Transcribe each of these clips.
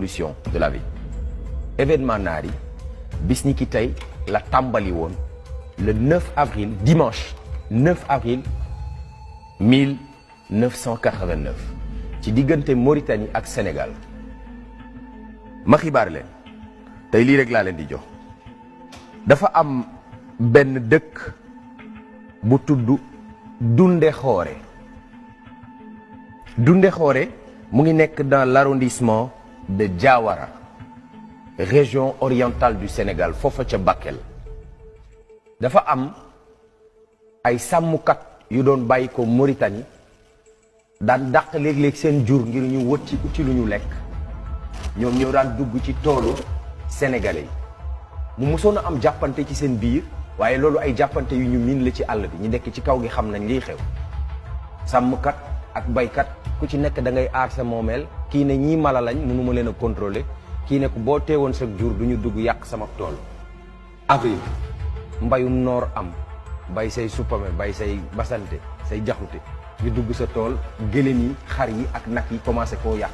solution de la vie. Événement naar yi bis ni ki tey la tàmbali woon le 9 avril dimanche 9 avril 1989 ci diggante Mauritanie ak Sénégal ma xibaar leen tey lii rek laa leen di jox dafa am benn dëkk bu tudd Dundékhoré Dundékhoré mu ngi nekk dans l'arrondissement de Diawara région orientale du Sénégal foofa ca Bakel dafa am ay sàmmkat yu doon bàyyi ko Mauritanie daan dàq léeg-léeg seen jur ngir ñu wët ci uti lu ñu lekk ñoom ñoo daan dugg ci toolu sénégalais yi mu mosoon a am jàppante ci seen biir waaye loolu ay jàppante yu ñu miin la ci àll bi ñu nekk ci kaw gi xam nañ liy xew sàmmkat ak baykat ku ci nekk da ngay aar sa moomeel kii ne ñii mala lañ mënuma leen a contrôler kii ne ko boo teewoon sa jur du ñu dugg yàq sama tool. avril mbayum noor am bay say suppame bay say basante say jaxute ñu dugg sa tool gëléem yi xar yi ak nag yi commencé koo yàq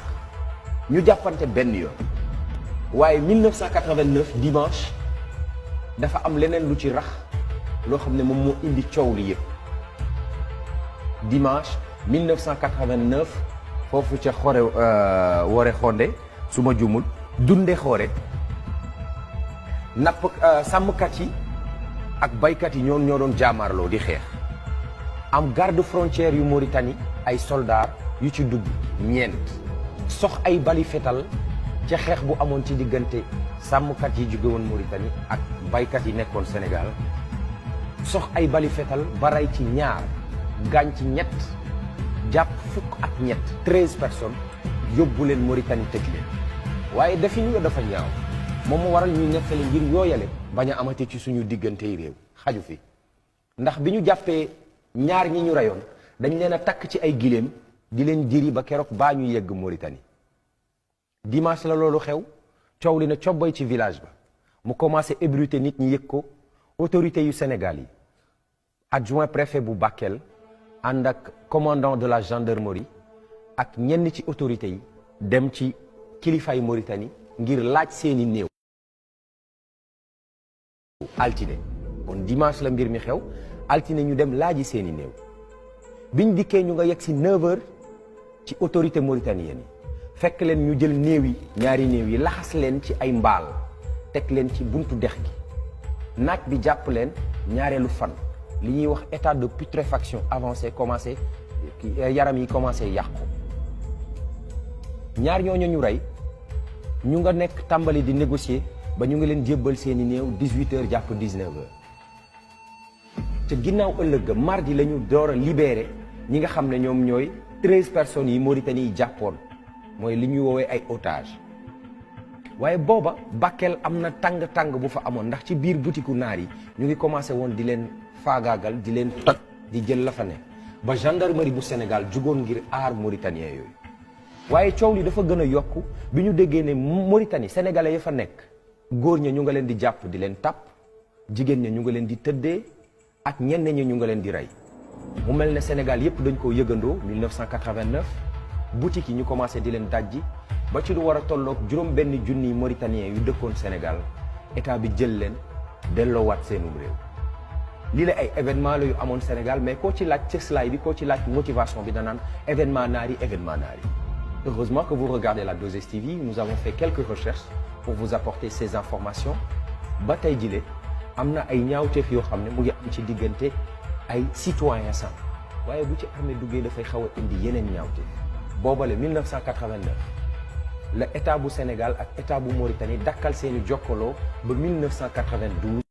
ñu jàppante benn yoon waaye 1989 dimanche dafa am leneen lu ci rax loo xam ne moom moo indi coow li yëpp dimanche 1989 foofu ca Woré Xondé su ma jumul Dundékhoré napp sàmmkat yi ak baykat yi ñoo doon jaamaarloo di xeex am garde frontière yu Mauritanie ay soldats yu ci dugg ñeent sox ay bali fetal ca xeex bu amoon ci diggante sàmmkat yi jóge woon Mauritanie ak baykat yi nekkoon Sénégal sox ay bali fetal ba rey ci ñaar gaañ ci ñett jàpp fukk ak ñett 13 personnes yóbbu leen Mauritanie tëj leen waaye defi ñu dafa ñaaw moom mu waral ñuy nettali ngir yooyale bañ a amati ci suñu diggante réew xaju fi ndax bi ñu jàppee ñaar ñi ñu reyoon dañ leen a takk ci ay giléem di leen diri ba keroog baa ñu yegg Mauritanie dimanche la loolu xew coow li na cobboy ci village ba mu commencé ébruiter nit ñi yëg ko autorités yu Sénégal yi adjoint préfet bu Bakel ànd ak commandant de la gendarmerie ak ñenn ci autorités yi dem ci kilifay Mauritanie ngir laaj seeni néew altine kon dimanche la mbir mi xew altine ñu dem laaji seeni néew biñ dikkee ñu nga yegg si 9h ci autorité mauritanienne yi fekk leen ñu jël néew yi ñaari néew yi laxas leen ci ay mbaal teg leen ci buntu dex gi naaj bi jàpp leen ñaareelu fan li ñuy wax état de putréfaction avancé commencé yaram yi commencé yàqu ñaar ñooñu ñu rey ñu nga nekk tàmbali di négocier ba ñu ngi leen jébbal seeni néew 18h jàpp 19h te ginnaaw ëllëg ga mardi la ñu door a libéré ñi nga xam ne ñoom ñooy 13 personnes yi Mauritanie yi jàppoon mooy li ñuy woowee ay otage waaye booba Bakel am na tàng-tàng bu fa amoon ndax ci biir butiku naar yi ñu ngi commencé woon di leen faagaagal di leen toj di jël la fa ne ba gendarmerie bu Sénégal jugoon ngir aar mauritanien yooyu waaye coow li dafa gën a yokku bi ñu déggee ne Mauritanie sénégalais ya fa nekk góor ña ñu nga leen di jàpp di leen tàpp jigéen ña ñu nga leen di tëddee ak ñenn ña ñu nga leen di rey mu mel ne Sénégal yëpp dañ ko yëgandoo 1989 boutique yi ñu commencé di leen dajji ba ci lu war a tolloog juróom benn junniy mauritanien yu dëkkoon Sénégal état bi jël leen delloowaat seenum réew lii la ay événement la yu amoon Sénégal mais koo ci laaj cëslaay bi koo ci laaj motivation bi danaan événement naar yi événement naar yi. Heureusement que vous regardez la 2STV, nous avons fait quelques recherches pour vous apporter ces informations ba tey jile am na ay ñaawteef yoo xam ne mu ngi am ci diggante ay citoyens sax waaye bu ci amee duggee dafay xaw a indi yeneen ñaawteef boobale 1989 la état bu Sénégal ak état bu Mauritanie dakkal seeni jokkaloo ba 1992